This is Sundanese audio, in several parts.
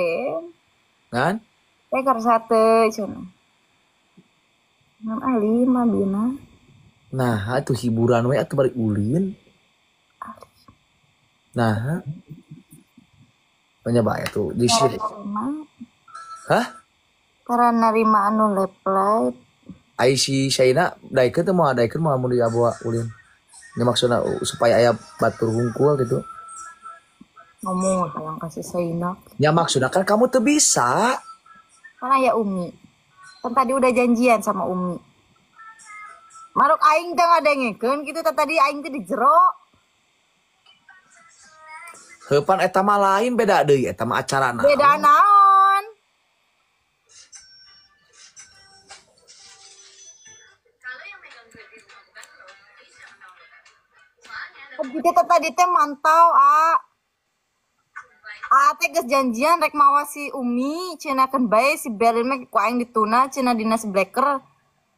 ngadem. Ngan? Teh karsa teu cenah. Ngan alim mah bina. Nah, itu hiburan we atuh bari ulin. Nah, banyak bae tuh di sini. Hah? Karena nerima anu leplay. Ai si Shaina daekeun teh moal daekeun moal mun dibawa ulin. Ini maksudna supaya aya batur hungkul gitu. Ngomong hayang kasih Shaina. Ya maksudna kan kamu tuh bisa. Kan aya Umi. Kan tadi udah janjian sama Umi. Maruk aing teh ngadengekeun kitu teh tadi aing teh di jero. Heuh pan eta mah lain beda deui eta mah acara naon. Beda naon? Kita tadi teh mantau a. A teh geus janjian rek mawa si Umi cenah keun bae si Berlin mah ku aing dituna cenah dina si Blacker.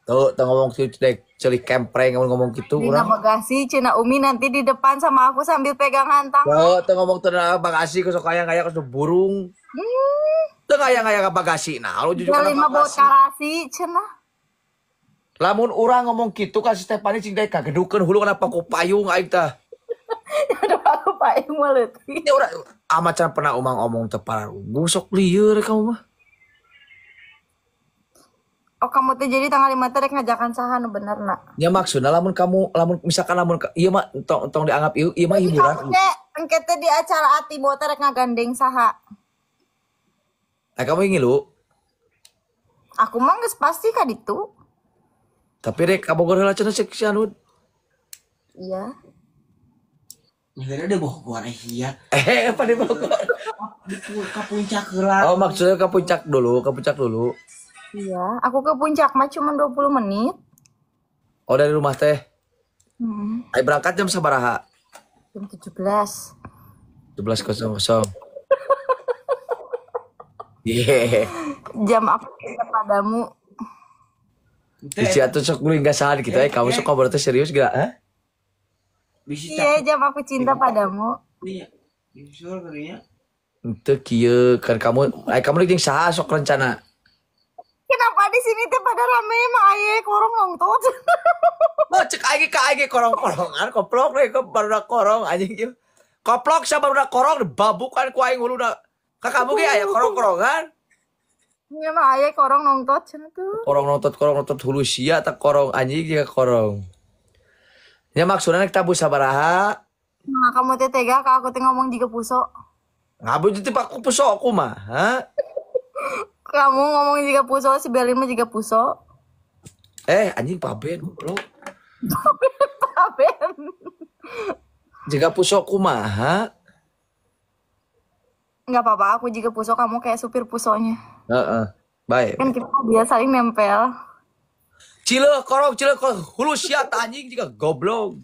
Tuh, tuh ngomong si celik kempreng ngomong gitu dina urang. Bagasi cenah Umi nanti di depan sama aku sambil pegangan tangan. Tuh, tuh ngomong teu bagasi ku sok aya-aya ku burung. Teu aya-aya ka bagasi. Nah, lu jujur Berlin mah bawa karasi cenah. Lamun urang ngomong kitu ka si Stefani cing daek kagedukeun hulu kenapa ku payung aing tah. Aduh aku payung mah leutik. Ya urang amat can pernah umang omong teu pararuguh sok lieur kamu mah. Oh kamu teh jadi tanggal 5 teh rek ngajakan saha nu bener na. Ya maksudna lamun kamu lamun misalkan lamun ieu mah tong dianggap ieu ieu mah hiburan. Kamu teh engke teh di acara Atibo teh rek ngagandeng saha. Eh kamu ngilu? Aku mah geus pasti ka ditu. Tapi rek ka Bogor heula cenah cek si Anud. Iya. Nyeureun di Bogor iya. Eh apa di Bogor? Ka puncak heula. Oh maksudnya ke puncak dulu, ke puncak dulu. Iya, aku ke puncak mah cuma 20 menit. Oh dari rumah teh? Ayo berangkat jam sabaraha? Jam 17. 17.00. Yeah. Jam aku cinta padamu. Di atuh sok guling gasahan gitu ya. Kamu sok ngobrol teh serius gak? Hah? Iya, jam aku cinta padamu. Iya. Disuruh kayaknya. Henteu kieu kan kamu, kamu jeung saha sok rencana? Kenapa di sini teh pada rame mah aye korong nongtot. Oh cek aing ka aing korong-korongan koplok we barudak korong anjing ieu. Koplok sa barudak korong dibabukan ku aing huluna. Ka kamu ge aya korong-korongan. Nya mah aye korong nongtot cenah tuh. Korong nongtot hulu sia tah korong anjing jeung korong. Nya maksudna nek tabu sabaraha? Nah, kamu teh tega ka aku teh ngomong jiga puso. Ngabu teh aku puso aku mah, ha? Kamu ngomong juga puso, si Berlin mah juga puso. Eh, anjing paben goblok. Paben. Jika puso kumaha? Enggak apa-apa, aku juga puso, kamu kayak supir pusonya. Heeh. Baik. Kan kita biasa saling nempel. Cileuh korong, cileuh korong, hulu sia anjing juga goblok.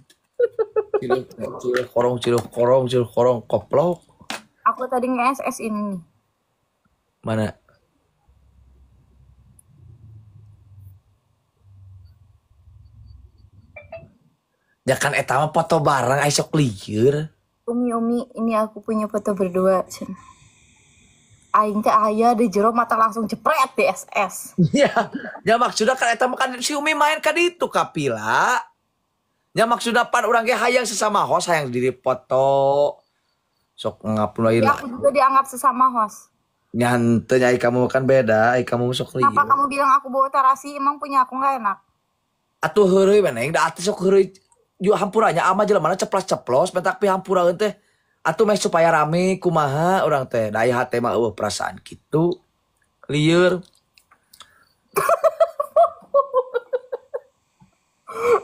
Cileuh, cileuh korong, cileuh korong, cileuh korong, koplok. Aku tadi nge-SS ini nih. Mana? Ya kan eta mah foto bareng ai sok lieur. Umi Umi, ini aku punya foto berdua cenah. Aing teh aya di jero mata langsung jepret di SS. Ya, ya maksudna kan eta mah kan si Umi main ka ditu ka Pila. Ya maksudna pan urang ge hayang sesama host hayang diri foto. Sok ngapun lain. Ya aku juga dianggap sesama host. Nya henteu nya ai kamu kan beda, ai kamu sok lieur. Kenapa kamu bilang aku bawa tarasi emang punya aku nggak enak? Atuh heureuy maneh da atuh sok heureuy. Ju hampuranya ama jelema ceplos-ceplos mentak pi hampuraeun teh atuh meh supaya rame kumaha urang teh da aya hate mah eueuh perasaan kitu lieur.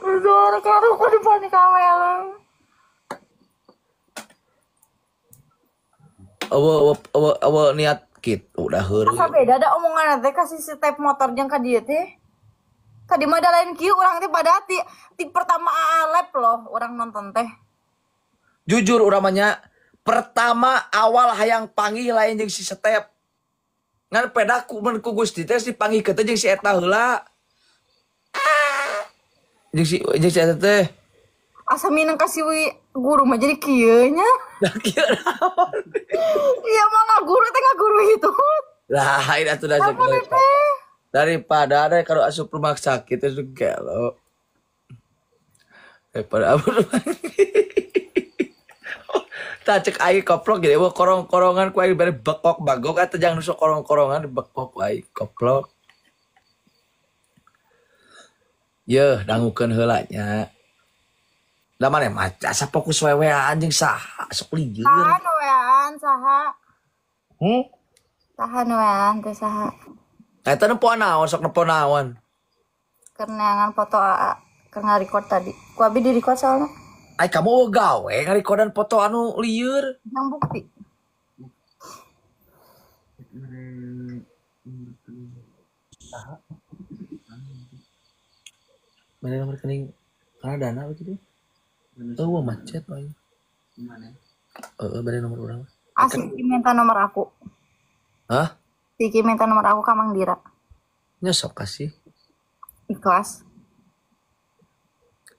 Suara karo ku depan kamera. Eueuh eueuh eueuh niat kitu udah heureuy. Asa beda da omongan teh kasih step motor jeung ka dieu teh. Tadi mah ada lain kieu urang teh pada ti pertama Alep loh orang nonton teh. Jujur urang mah nya pertama awal hayang panggih lain jeung si Step. Ngan pedah ku mun ku Gusti teh si panggih teh jeung si eta heula. Jeung si eta teh. Asa minang kasih guru mah jadi kieu nya. Nah, kieu naon? Iya mah ngaguru teh ngaguru itu. Lah, ini atuh da daripada ada kalau asup rumah sakit itu gelo. Daripada apa tak cek aing koplok jadi wah korong-korongan ku aing bere bekok bagok atau jangan nusuk korong-korongan bekok ku aing koplok. Yeuh dangukeun heula nya. Da maneh mah asa fokus wewe anjing saha sok lieur. Saha nu wean saha? Saha nu wean teh saha? Eta nempo naon sok nempo naon? Keur neangan foto AA keur ngarecord tadi. Ku abi di-record soalnya. Ay kamu gawe ngarecordan foto anu lieur. Yang bukti. Mana nomor rekening karena dana begitu? Oh, macet woy. Mana? Heeh, bari nomor urang. Ah, Siki minta nomor aku. Hah? Siki minta nomor aku ka Mang Dira. Nya sok kasih. Ikhlas.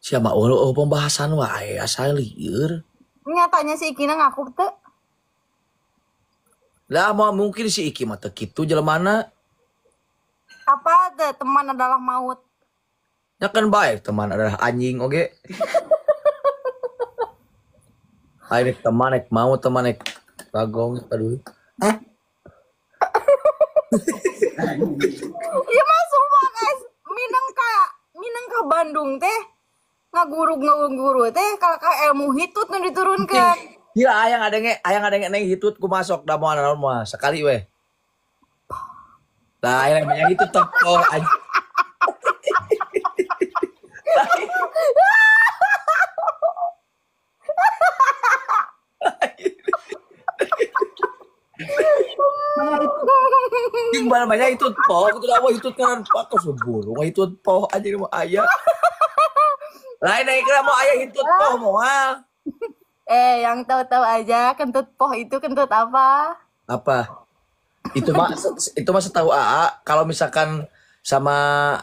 Siapa oh, pembahasan wae asa lieur. Nyatanya si Iki na ngaku teu. Lah mau mungkin si Iki mah teu kitu jelemana. Apa teh teman adalah maut. Ya kan baik teman adalah anjing oge. Ayo teman nek mau teman nek bagong aduh. Iya mah sumpah guys, minang ka Bandung teh ngaguru teh kalau ka ilmu hitut nu diturunkan. Iya ayang adenge neng hitut ku masuk da moal naon moal sekali weh. Lah ayang banyak hitut tokoh anjing. Gimana banyak itu poh, itu lawa itu kan pak seburu, itu poh aja mau ayah. Lain naik kira mau ayah itu poh mau ah. Yang tahu-tahu aja kentut poh itu kentut apa? Apa? Itu mah setahu AA kalau misalkan sama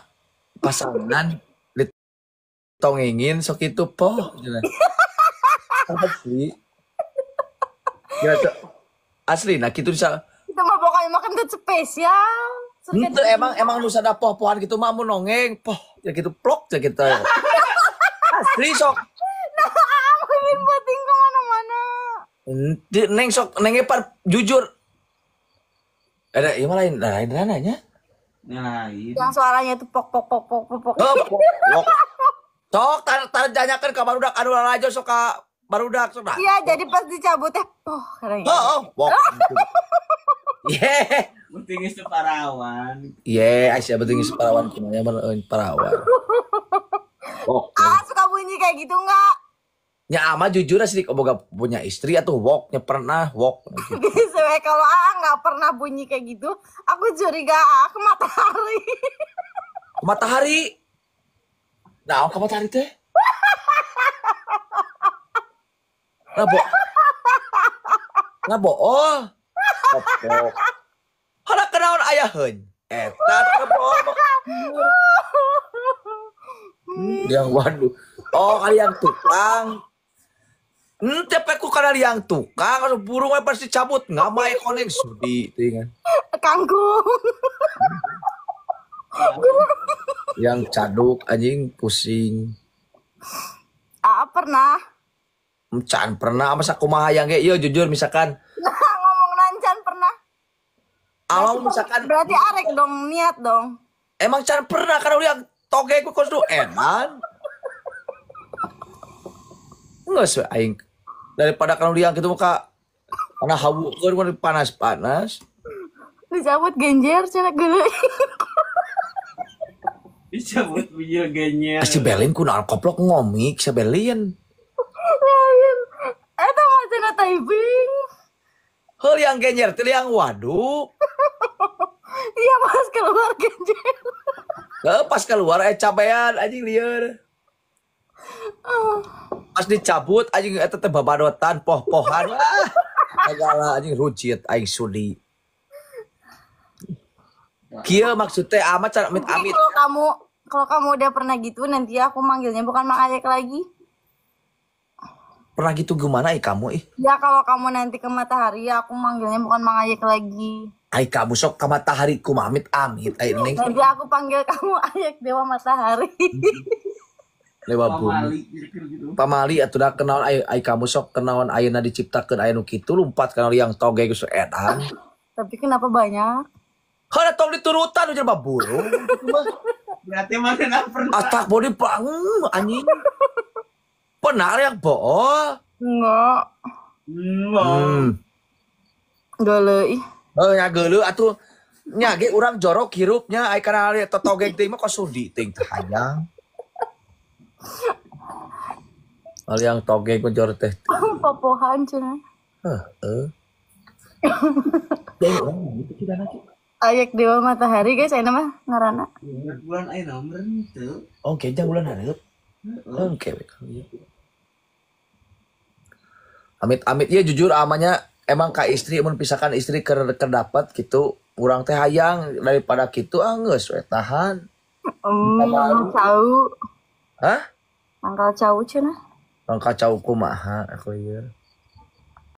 pasangan ditongengin sok itu poh. Asli. Ya, asli nah gitu bisa. Itu mah pokoknya mah kentut spesial. Itu emang nu sada poh-pohan gitu mah mun nongeng poh ya gitu plok ya gitu. Asli sok. Nah, aku ingin penting kemana-mana. Neng sok nengnya par jujur. Ada ieu mah lain nanya. Lain. Yang suaranya itu pok pok pok pok pok. Oh, pok. Sok tarjanyakeun ka barudak anu lalajo sok ka barudak sok dah. Iya, jadi pas dicabut teh poh katanya. Oh, pok. Ye. Penting geus parawan. Ye, Aisyah penting geus parawan kumaha mah parawan. Wok. Ah, suka bunyi kayak gitu enggak? Ya ama jujur sih boga punya istri atau woknya pernah wok gitu. Kalau AA nggak pernah bunyi kayak gitu, aku curiga AA ke matahari. Ke matahari? Nah, ke matahari teh? Nah, bohong. Hana kenaon ayah heun? Eta teh bohong. Yang waduh. Oh, kali yang tukang. Ente ku kana liang tukang kalau burung we pasti cabut ngamai koneng sudi teuing. Kangkung. Yang caduk anjing pusing. Ah, pernah. Can pernah masa kumaha yang ge ieu jujur misalkan. Ngomong nancan pernah. Awang misalkan berarti arek dong niat dong. Emang can pernah kana liang toge ku kos du eman. Enggak sih aing daripada kalau liang gitu muka karena hawu keur panas-panas. Dicabut genjer cenah geuleuh. Dicabut video genjer. Si Belin ku naon koplok ngomik si Belin. Lain. Eta mah cenah typing. Heuh liang genjer teh liang waduk. Iya pas keluar genjer. Heuh pas keluar cabean anjing lieur. Pas dicabut anjing eta teh babadotan poh-pohan. Ah, segala anjing rucit aing sudi. Kieu maksud teh amat cara amit-amit. Kalau kamu udah pernah gitu nanti aku manggilnya bukan Mang Ayek lagi. Pernah gitu gimana ai kamu ih? Ya kalau kamu nanti ke matahari ya aku manggilnya bukan Mang Ayek lagi. Ai kamu sok ka matahari kumaha amit amit ai Neng. Nanti aku panggil kamu Ayek Dewa Matahari. Dewa bumi. Pamali gitu. Pamali atuh da kenaon ai, ai kamu sok kenaon ayeuna diciptakeun aya nu kitu lumpat kana liang toge geus edan. Tapi kenapa banyak? Heuh tong diturutan ujar mah burung kitu mah. Berarti mana pernah. Atak body pang anjing. Pernah yang bool. Enggak. Hmm. Enggak ih. Eh nya geuleuh atuh nya ge urang jorok hirupnya ai kana totogeng teh mah kok sudi teuing teh hayang. Yang togeng ku jor teh. Popohan cenah. Heeh. Ayek Dewa Matahari guys, ayeuna mah ngaranna. Bulan ayeuna nomor teu. Oh, kayaknya bulan hareup. Oke, amit-amit ya jujur amanya emang ka istri mun pisakan istri keur dapat gitu urang teh hayang daripada kitu ah geus we tahan. Mangkal cau. Hah? Mangkal cau cenah. Mangkal cau kumaha aku ieu.